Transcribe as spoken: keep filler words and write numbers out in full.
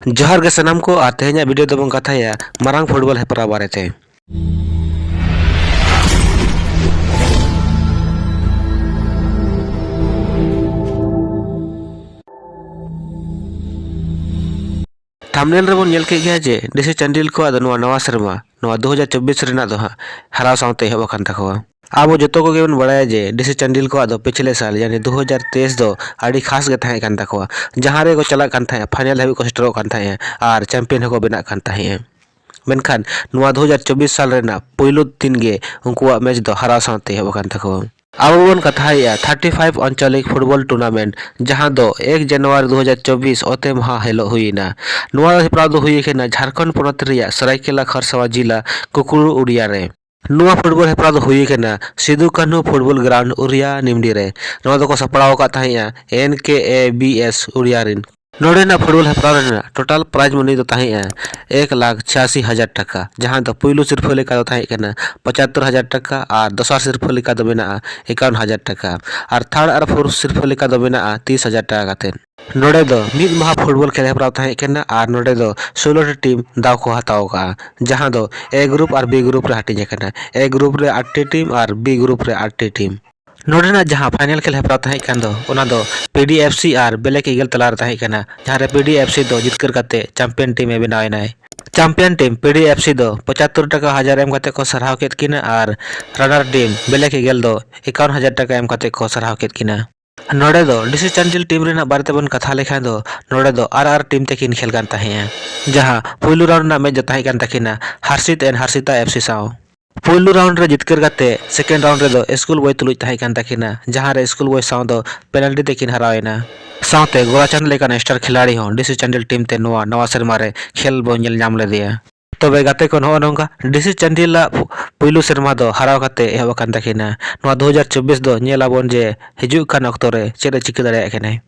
ᱡᱚᱦᱟᱨ ᱜᱮ ᱥᱟᱱᱟᱢ ᱠᱚ, ᱟᱨ ᱛᱮᱦᱮᱧᱟᱜ video ᱫᱚᱵᱚᱱ ᱠᱟᱛᱷᱟᱭᱟ ᱢᱟᱨᱟᱝ ᱯᱷᱩᱴᱵᱚᱞ ᱦᱮᱯᱨᱟᱣ ᱵᱟᱨᱮᱛᱮ᱾ Thumbnail ᱨᱮᱵᱚᱱ ᱧᱮᱞ ᱠᱮᱫ ᱜᱮᱭᱟ ᱡᱮ ᱰᱤᱥᱤ ᱪᱟᱱᱰᱤᱞ ᱠᱚᱣᱟᱜ ᱫᱚ ᱱᱚᱣᱟ ᱱᱟᱣᱟ ᱥᱮᱨᱢᱟ, ᱱᱚᱣᱟ ᱫᱩ ᱦᱟᱡᱟᱨ ᱪᱚᱵᱵᱤᱥ ᱨᱮᱱᱟᱜ ᱫᱚ ᱦᱟᱸᱜ ᱦᱟᱨᱟᱣ ᱥᱟᱶᱛᱮ ᱮᱦᱚᱵ ᱟᱠᱟᱱ ᱛᱟᱠᱚᱣᱟ᱾ ᱟᱵᱚ ᱡᱚᱛᱚ ᱠᱚᱜᱮ ᱵᱚᱱ ᱵᱟᱲᱟᱭᱟ ᱡᱮ ᱰᱤᱥᱤ ᱪᱟᱱᱰᱤᱞ ᱠᱚᱣᱟᱜ ᱫᱚ ᱯᱤᱪᱷᱞᱮ ᱥᱟᱞ, ᱭᱟᱱᱤ ᱫᱩ ᱦᱟᱡᱟᱨ ᱛᱮᱭᱤᱥ ᱫᱚ ᱟᱹᱰᱤ ᱠᱷᱟᱥ ᱜᱮ ᱛᱟᱦᱮᱸ ᱠᱟᱱ ᱛᱟᱠᱚᱣᱟ, ᱡᱟᱦᱟᱸ ᱨᱮᱠᱚ ᱪᱟᱞᱟᱜ ᱠᱟᱱ ᱛᱟᱦᱮᱸᱫ, final ᱫᱷᱟᱹᱵᱤᱡ ᱠᱚ ᱥᱮᱴᱮᱨᱚᱜ ᱠᱟᱱ ᱛᱟᱦᱮᱸᱫᱼᱟ ᱟᱨ champion ᱦᱚᱸᱠᱚ ᱵᱮᱱᱟᱜ ᱠᱟᱱ ᱛᱟᱦᱮᱸᱫᱼᱟ᱾ ᱢᱮᱱᱠᱷᱟᱱ ᱱᱚᱣᱟ ᱫᱩ ᱦᱟᱡᱟᱨ ᱪᱚᱵᱵᱤᱥ ᱥᱟᱞ ᱨᱮᱱᱟᱜ ᱯᱩᱭᱞᱩ ᱫᱤᱱ ᱜᱮ ᱩᱱᱠᱩᱣᱟᱜ match ᱫᱚ ᱦᱟᱨᱟᱣ ᱥᱟᱶᱛᱮ ᱮᱦᱚᱵ ᱟᱠᱟᱱ ᱛᱟᱠᱚᱣᱟ᱾ ᱟᱵᱚ ᱵᱚᱱ ᱠᱟᱛᱷᱟᱭᱮᱫᱼᱟ thirty five ᱟᱧᱪᱚᱞᱤᱠ ᱯᱷᱩᱴᱵᱚᱞ tournament, ᱡᱟᱦᱟᱸ ᱫᱚ ᱮᱠ ᱡᱟᱱᱩᱣᱟᱨᱤ ᱫᱩ ᱦᱟᱡᱟᱨ ᱪᱚᱵᱵᱤᱥ ᱚᱛᱮ ᱢᱟᱦᱟ ᱦᱤᱞᱳᱜ ᱦᱩᱭᱮᱱᱟ᱾ ᱱᱚᱣᱟ ᱦᱮᱯᱨᱟᱣ ᱫᱚ ᱦᱩᱭ ᱟᱠᱟᱱᱟ ᱡᱷᱟᱲᱠᱷᱚᱸᱰ ᱯᱚᱱᱚᱛ ᱨᱮᱭᱟᱜ ᱥᱟᱨᱟᱭᱠᱮᱞᱟ ᱠᱷᱟᱨᱥᱟᱣᱟ ᱡᱤᱞᱟ ᱠᱩᱠᱲᱩ ᱩᱲᱤᱭᱟ ᱨᱮ᱾ ᱱᱚᱣᱟ ᱯᱷᱩᱴᱵᱚᱞ ᱦᱮᱯᱨᱟᱣ ᱫᱚ ᱦᱩᱭ ᱟᱠᱟᱱᱟ ᱥᱤᱫᱩ ᱠᱟᱹᱱᱦᱩ ᱯᱷᱩᱴᱵᱚᱞ ground ᱩᱨᱤᱭᱟ ᱱᱤᱢᱰᱤ ᱨᱮ᱾ ᱱᱚᱣᱟ ᱫᱚᱠᱚ ᱥᱟᱯᱲᱟᱣ ᱟᱠᱟᱫ ᱛᱟᱦᱮᱸᱫᱼᱟ N K A B S ᱩᱨᱤᱭᱟ ᱨᱮᱱ᱾ ᱱᱚᱰᱮᱱᱟᱜ ᱯᱷᱩᱴᱵᱚᱞ ᱦᱮᱯᱨᱟᱣ ᱨᱮᱱᱟᱜ total prize money ᱫᱚ ᱛᱟᱦᱮᱸᱫᱼᱟ ᱮᱠ ᱞᱟᱠᱷ ᱪᱷᱤᱭᱟᱥᱤ ᱦᱟᱡᱟᱨ ᱴᱟᱠᱟ, ᱡᱟᱦᱟᱸ ᱫᱚ ᱯᱩᱭᱞᱩ ᱥᱤᱨᱯᱷᱟᱹ ᱞᱮᱠᱟ ᱫᱚ ᱛᱟᱦᱮᱸ ᱠᱟᱱᱟ ᱯᱚᱸᱪᱟᱛᱛᱳᱨ ᱦᱟᱡᱟᱨ ᱴᱟᱠᱟ ᱟᱨ ᱫᱚᱥᱟᱨ ᱥᱤᱨᱯᱷᱟᱹ ᱞᱮᱠᱟ ᱫᱚ ᱢᱮᱱᱟᱜᱼᱟ ᱮᱠᱟᱣᱟᱱᱱᱚ ᱦᱟᱡᱟᱨ ᱴᱟᱠᱟ, ᱟᱨ third ᱟᱨ fourth ᱥᱤᱨᱯᱷᱟᱹ ᱞᱮᱠᱟ ᱫᱚ ᱢᱮᱱᱟᱜᱼᱟ ᱛᱤᱥ ᱦᱟᱡᱟᱨ ᱴᱟᱠᱟ ᱠᱟᱛᱮᱫ᱾ ᱱᱚᱰᱮ ᱫᱚ ᱢᱤᱫ ᱢᱟᱦᱟ ᱯᱷᱩᱴᱵᱚᱞ ᱠᱷᱮᱞ ᱦᱮᱯᱨᱟᱣ ᱛᱟᱦᱮᱸ ᱠᱟᱱᱟ ᱟᱨ ᱱᱚᱰᱮ ᱫᱚ ᱥᱳᱞᱳ ᱴᱤ team ᱫᱟᱣ ᱠᱚ ᱦᱟᱛᱟᱣ ᱟᱠᱟᱫᱼᱟ, ᱡᱟᱦᱟᱸ ᱫᱚ A group R B group ᱨᱮ ᱦᱟᱹᱴᱤᱧ ᱟᱠᱟᱱᱟ᱾ A group ᱨᱮ ᱟᱴ ᱴᱤ team ᱟᱨ B group ᱨᱮ ᱟᱴ ᱴᱤ team᱾ ᱱᱚᱰᱮᱱᱟᱜ ᱡᱟᱦᱟᱸ final ᱠᱷᱮᱞ ᱦᱮᱯᱨᱟᱣ ᱛᱟᱦᱮᱸ ᱠᱟᱱ ᱫᱚ, ᱚᱱᱟ ᱫᱚ P D F C ᱟᱨ Black Eagle ᱛᱟᱞᱟᱨᱮ ᱛᱟᱦᱮᱸ ᱠᱟᱱᱟ, ᱡᱟᱦᱟᱸ ᱨᱮ P D F C ᱫᱚ ᱡᱤᱛᱠᱟᱹᱨ ᱠᱟᱛᱮ champion team ᱮ ᱵᱮᱱᱟᱣ ᱮᱱᱟᱭ᱾ Champion team P D F C ᱫᱚ ᱯᱚᱸᱪᱟᱛᱛᱳᱨ ᱴᱟᱠᱟ ᱦᱟᱡᱟᱨ ᱮᱢ ᱠᱟᱛᱮ ᱠᱚ ᱥᱟᱨᱦᱟᱣ ᱠᱮᱫ ᱠᱤᱱᱟ ᱟᱨ runner team Black Eagle ᱫᱚ ᱮᱠᱟᱣᱟᱱᱱᱚ ᱦᱟᱡᱟᱨ ᱴᱟᱠᱟ ᱮᱢ ᱠᱟᱛᱮ ᱠᱚ ᱥᱟᱨᱦᱟᱣ ᱠᱮᱫ ᱠᱤᱱᱟ᱾ ᱱᱚᱰᱮ ᱫᱚ ᱰᱤᱥᱤ ᱪᱟᱱᱰᱤᱞ team ᱨᱮᱱᱟᱜ ᱵᱟᱨᱮ ᱛᱮᱵᱚᱱ ᱠᱟᱛᱷᱟ ᱞᱮᱠᱷᱟᱱ ᱫᱚ, ᱱᱚᱰᱮ ᱫᱚ ᱟᱨ ᱟᱨ team ᱛᱮᱠᱤᱱ ᱠᱷᱮᱞ ᱠᱟᱱ ᱛᱟᱦᱮᱸᱜᱼᱟ, ᱡᱟᱦᱟᱸ ᱯᱩᱭᱞᱩ round ᱨᱮᱱᱟᱜ match ᱫᱚ ᱛᱟᱦᱮᱸ ᱠᱟᱱ ᱛᱟᱹᱠᱤᱱᱟ ᱦᱟᱨᱥᱤᱛ and ᱦᱟᱨᱥᱤᱛᱟ F C ᱥᱟᱶ᱾ ᱯᱩᱭᱞᱩ round ᱨᱮ ᱡᱤᱛᱠᱟᱹᱨ ᱠᱟᱛᱮ second round ᱨᱮᱫᱚ ᱥᱠᱩᱞ ᱵᱚᱭ ᱛᱩᱞᱩᱡ ᱛᱟᱦᱮᱸ ᱠᱟᱱ ᱛᱟᱹᱠᱤᱱᱟ, ᱡᱟᱦᱟᱸ ᱨᱮ ᱥᱠᱩᱞ ᱵᱚᱭ ᱥᱟᱶ ᱫᱚ penalty ᱛᱮᱠᱤᱱ ᱦᱟᱨᱟᱣ ᱮᱱᱟ᱾ ᱥᱟᱶᱛᱮ ᱜᱳᱨᱟᱪᱟᱸᱫᱽ ᱞᱮᱠᱟᱱ star ᱠᱷᱤᱞᱟᱲᱤ ᱦᱚᱸ ᱰᱤᱥᱤ ᱪᱟᱱᱰᱤᱞ team ᱛᱮ ᱱᱚᱣᱟ ᱱᱟᱣᱟ ᱥᱮᱨᱢᱟ ᱨᱮ ᱠᱷᱮᱞ ᱵᱚᱱ ᱧᱮᱞ ᱧᱟᱢ ᱞᱮᱫᱮᱭᱟ᱾ ᱛᱚᱵᱮ ᱜᱟᱛᱮ ᱠᱚ, ᱱᱚᱜᱼᱚ ᱱᱚᱝᱠᱟ ᱰᱤᱥᱤ ᱪᱟᱱᱰᱤᱞᱟᱜ ᱯᱩᱭᱞᱩ ᱥᱮᱨᱢᱟ ᱫᱚ ᱦᱟᱨᱟᱣ ᱠᱟᱛᱮ ᱮᱦᱚᱵ ᱟᱠᱟᱱ ᱛᱟᱹᱠᱤᱱᱟ᱾ ᱱᱚᱣᱟ ᱫᱩ ᱦᱟᱡᱟᱨ ᱪᱚᱵᱵᱤᱥ ᱫᱚ ᱧᱮᱞ ᱟᱵᱚᱱ ᱡᱮ ᱦᱤᱡᱩᱜ ᱠᱟᱱ ᱚᱠᱛᱚ ᱨᱮ ᱪᱮᱫ ᱮ ᱪᱤᱠᱟᱹ ᱫᱟᱲᱮᱭᱟᱜ ᱠᱟᱱᱟᱭ᱾